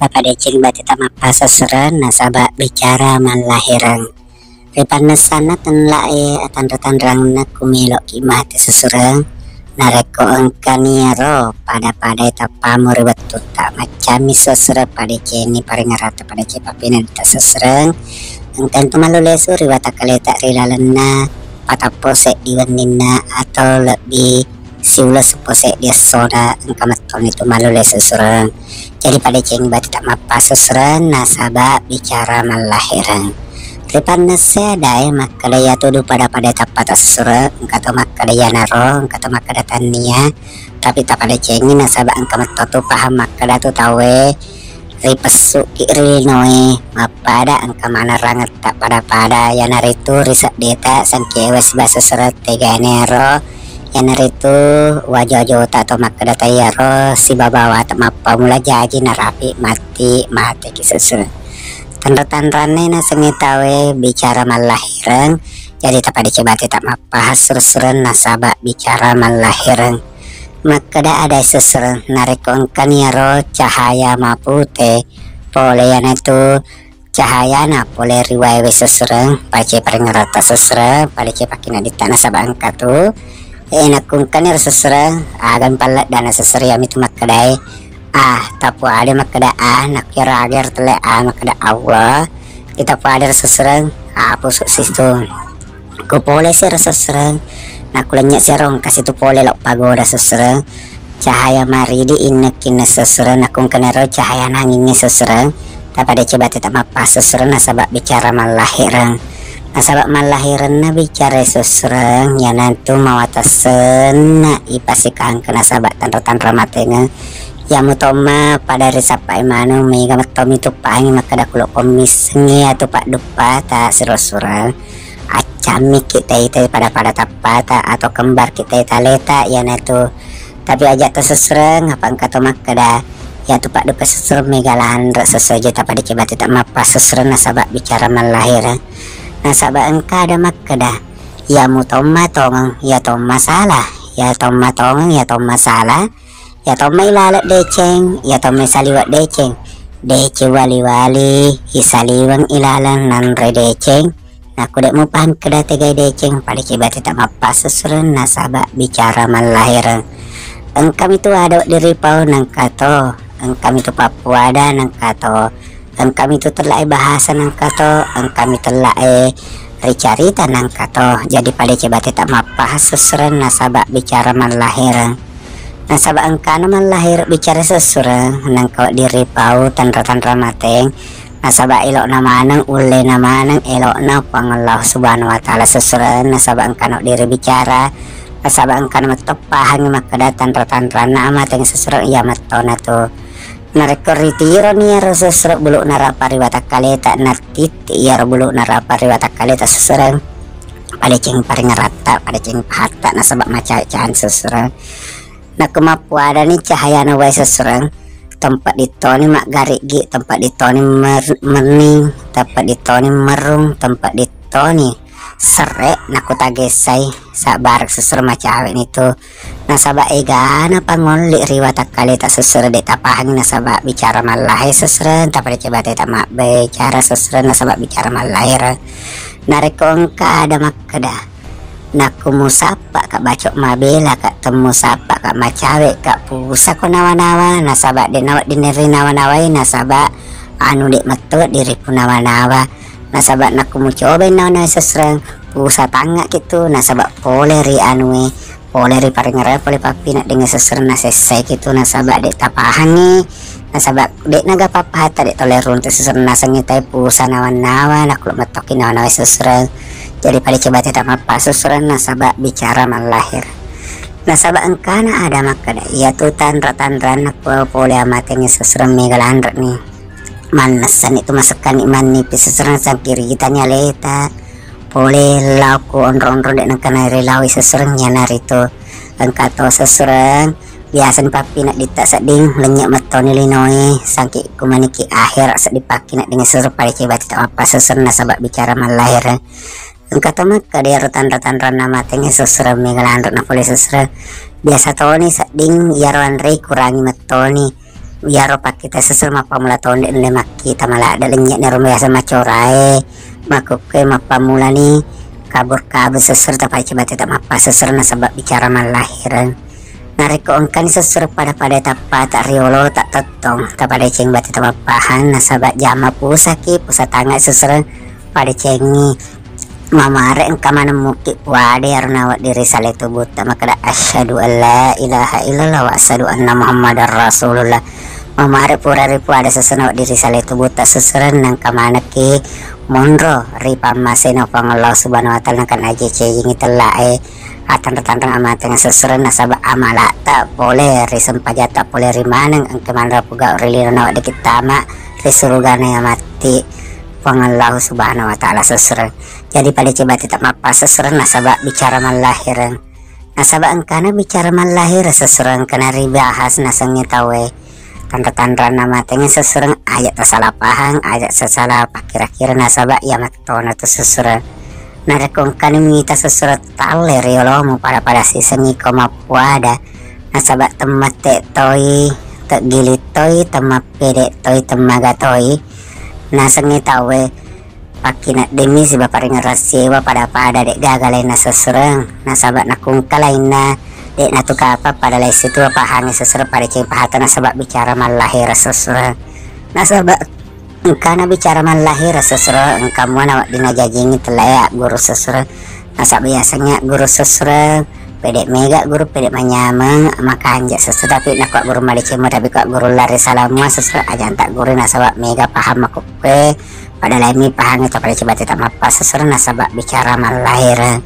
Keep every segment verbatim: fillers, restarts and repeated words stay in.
Tapadeceng bate tamappasessureng nasaba bicara mallahireng. Ri pannessana tenlae atanra-tanranna ku meloki mate sessureng, narekko engkani ero pada-padai tappamu ri wettutta, maccammi sessureng padecenni paringeratta padeceng papinaditta sessureng, engka tu mallu lesu ri watakkaleta ri lalenna patappo seddi wenninna atau lebbi siuleng seppo seddi essona, engka mettoni tu mallu lesu sessureng. Jadi padecengi bate tamappasessureng nasaba bicara mallahireng. Ri pannesse adae makkeda iyatu du pada-pada tappata sessureng, engka to makkeda iyanaro, engka to makkeda tannia, tapi tapadecengi nasaba engka metto tu paham makkeda tu tauwe ripessuki ri linoe mappada engka maneng rangetta pada-pada, iyanaritu ri seddeta sengkewe sibawa sessureng tegaenero, iyanaritu wajo-wajota to makkeda taiyaro sibawa bawata mappamula jaji narapi matti mateki sessureng. Tanra-tanranna nasengnge tauwe bicara mallahireng, jadi tapadeceng bate tamappasessureng nasaba bicara mallahireng. Makkeda adae sessureng, narekko engkani ero cahaya mapute pole iyanatu cahayana pole ri waewe sessureng, padeceng paringeratta sessureng, padeceng pakkinaditta nasaba engka tu. E, nakko engkani ero sessureng, agami palleddana sessureng, iyamitu makkedae a, tapuade makkeda a, nakko ero aga ero telle a makkeda Allah, itapuade ero sessureng, a, pusu situ. Ku pole sero sessureng, nakku lennye sero engka situ pole lo pagoda sessureng. Cahaya maridi innekkinna sessureng, nakku engkani ero cahaya nangingnge sessureng, tapadeceng bate tamappasessureng nasaba bicara mallahireng. Nasaba mallahirenna bicara sessureng, iyanatu mawatang senna ipasikangke nasaba tanra-tanra matengeng. Iyamutomma pada risappai maneng, mega mettomi tu pahangi makkeda kulo kommissengngi iyatu padduppata siro sureng. Accammiki taitai pada-pada tappata atau kembarki taitai aleta iyanatu. Tapi aja to sessureng, apa engka to makkeda iyatu padduppa sessureng mega lanre sesuai je tapadeceng bate tamappasessureng nasaba bicara mallahireng. Nasaba engka ada makkeda, iyamutomma tongeng, iyatomma sala, iyatomma tongeng, iyatomma sala, iyatomma ilaleng deceng, iyatomma isaliweng deceng. Deceng wali-wali isaliweng ilaleng nanre deceng. Nakku de mupahang keda tegai deceng, padeceng bate tamappasessureng nasaba bicara mallahireng. Engkami tu ada wedding ripau nengka to, engkami tu pappuada nengka to, engkami tu tellae bahasa nengka to, engkami tellae ricarita nengka to. Jadi padeceng bate tamappasessureng nasaba bicara mallahireng. Nasaba engkana mallahireng bicara sessureng, nengka wedding ripau tanra-tanra mateng, nasaba elo'na maneng, ullena maneng elo'na Puang Allah Subhanahu wa Ta'ala sessureng, nasaba engkana wedding ribicara, nasaba engkana metto pahangi makkeda tanra-tanranna amateng sessureng iya mettona tu. Narekko ritironi iyaro sessureng bulu'na rapa ri watakkaleta, nattitti iyaro bulu'na rapa ri watakkaleta sessureng, padeceng paringeratta, padeceng pahatta nasaba macawe-cawe sessureng. Nakko mappuadani cahayana wae sessureng, tempedding toni maggariggi, tempedding toni mer-, merning, tempedding toni merrung, tempedding toni serre, nakko tagessai sabbareng sessureng macawe ni tu. Nasaba egana pangolli ri watakkaleta sessureng de tapahangi nasaba bicara mallahireng sessureng, tapadeceng bate tamabbicara sessureng nasaba bicara mallahireng. Narekko engka ada makkeda, nakko musappa ka bacok mabela ka, temmusappa ka macawe ka, pusa ko nawa-nawa, nasaba de nawedding ri nawa-nawai, nasaba anu de metto diriku nawa-nawa. Nasaba nakko mucobai nawa-nawa sessureng, pusa tangnga ki tu, nasaba pole ri anue, pole ri paringerang, pole pappineddingnge sessureng nasessai ki tu, nasaba de tapahangi. Nasaba de'na ga pappahatta, de tole runtu sessureng nasengngi tai pusa nawa-nawa, nakkulo mettoki nawa-nawa sessureng. Jadi padeceng bate tamappasessureng nasaba bicara mallahireng. Nasaba engkana ada makkeda, iyatu tanra-tanranna po-, pole amatengnge sessureng mega lanreni. Mannessani tu masekkani mannipi sessureng sangkiritani aleta. Pole lao ku onro-onro de nengka narilaoi sessureng iyanaritu engka to sessureng. Biasani pappinedditta sedding, lennye mettoni linoe, sangki kumaniki ahera sedding pakkineddingnge sessureng, padeceng bate tamappasessureng nasaba bicara mallahireng. Engka to makkeda iyaro tanra-tanranna amatengnge sessureng mega lanre na pole sessureng. Biasa toni sedding iyaro anrei kurangi mettoni. Iyaro pakkita sessureng mappammula tonde' nde makkita maladde' lenynye'ni ro biasa macorae, makkukkue mappammulani kabur-kabur sessureng, tapadecengi bate ta mappasessureng nasaba' bicara mallahireng. Narekko engkani sessureng pada-pada tappata riolo ta tettong, tapadecengi bate ta mappahang nasaba' jama pusaki, pusa tangnga sessureng, padecengi. Mamare engka maneng mukki puade iyaro nawedding ri sale tubutta makkeda, "Asyhadu an la ilaha illallah wa asyhadu anna Muhammadar Rasulullah." Mamare pura ripuada sessureng nawedding ri sale tubutta sessureng, nengka manekki monro ri pammasena Puang Allah Subhanahu wa Ta'ala, nengka najejengi tellae atanre-tanreng amateng sessureng nasaba' amalatta pole ri sempajatta pole ri maneng engka manra pugau ri lino naweddikki tama ri surugana iya matti Puang Allah Subhanahu wa Ta'ala sessureng. Jadi padecengi bate ta mappasessureng nasaba' bicara mallahireng. Nasaba' engkana bicara mallahireng sessureng engkana ribahas nasengngi tauwe. Tanra-tanranna matengnge sessureng, aja' tasala pahang, aja' tasala pakkira-kira nasaba' iya mattona tu sessureng. Narekko engkani mita sessureng talle riolomu pada-pada sisengngi ko mappuada, nasaba' temmette toi, teggiling toi, temmappede toi, temmaga toi, nasengngi tauwe pakkineddinni siba paringerang siewa pada-pada de'gaga lainna sessureng, nasaba' nakungka lainna de'na tu kapang pada laing situa pahangngi sessureng padecengi pahata nasaba' bicara mallahireng sessureng. Nasaba' engkana bicara mallahireng sessureng, engka mua nawedding najajengi tellae agguru sessureng. Nasaba' yasengnge agguru sessureng, pede' mega guru, pede' manyameng, makanja' sessureng, tapi nakko agguru madeceng mua, tapi ko agguru lari sala mua sessureng, ajanta guru nasaba' mega pahang makkukkue, pada laimmi pahangngi tapadecengi bate ta mappasessureng nasaba' bicara mallahireng.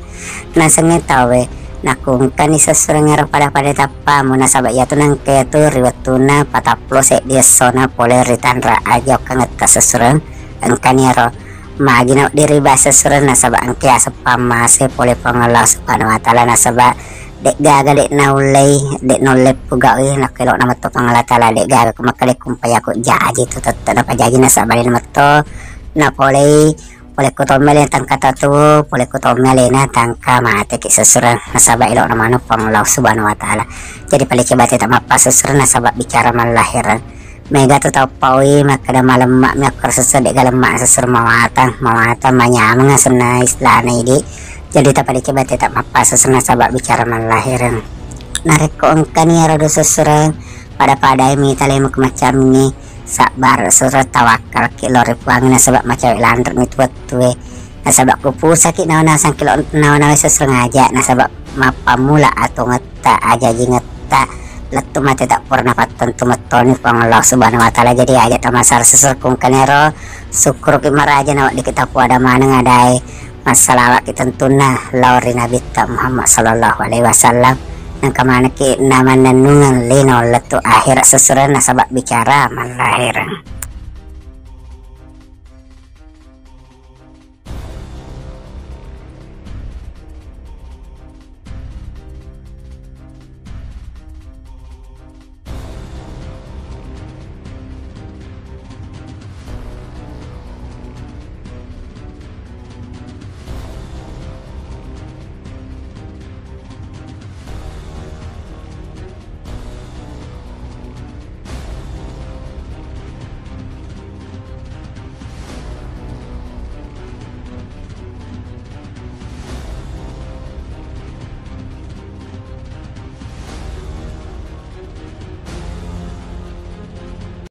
Nasengnge tauwe, nakungkani sessureng ero pada-pada tappamu, nasaba' iyatu nengka iyatu ri wettunna patappulo seddi essona pole ri tanra aja okkangetta sessureng, engkani ero magi nawedding ribahas sessureng nasaba' engka yaseng pammase pole Puang Allah Subhanahu wa Ta'ala, nasaba' de'gaga de' naullei, de' naulle pugaui nakko elo'na metto Puang Allah Ta'ala, de'gaga ko makkeda kumpai ako jaji tu tette' napajaji nasaba' alena metto napolei, pole ko tommi alena tangka tatuo, pole ko tommi alena tangka mateki sessureng, nasaba' elo'na maneng Puang Allah Subhanahu wa Ta'ala. Jadi padecengi bate ta mappasessureng nasaba' bicara mallahireng. Mega tu tau paui makkeda malemma'mi akkoro sessureng, de'ga lemma' sessureng, mawatang, mawatang, manyameng asenna istilahna idi'. Jadi tapadecengi bate ta mappasessureng nasaba' bicara mallahireng. Narekko engkani ero du sessureng, pada-padai mita lemu ko macammi, sabbar sessureng, tawakkalki lao ri Puangnge nasaba' macawe' lanre'mi tu wettue. Nasaba' kupusaki nawa-nawa sangkilo nawa-nawa sessureng aja', nasaba' mappammula atungetta, ajajingetta, lettu mate ta pura napattentu mettoni Puang Allah Subhanahu wa Ta'ala. Jadi aja' tamasara sessureng kungkanero, sukkuruki maraja naweddikki tapuada maneng adae, massalawa'ki tentunna lao ri Nabitta Muhammad sallallahu alaihi wasallam. Nengka manekki namannennungeng lino lettu akhera sessureng nasaba' bicara mallahireng.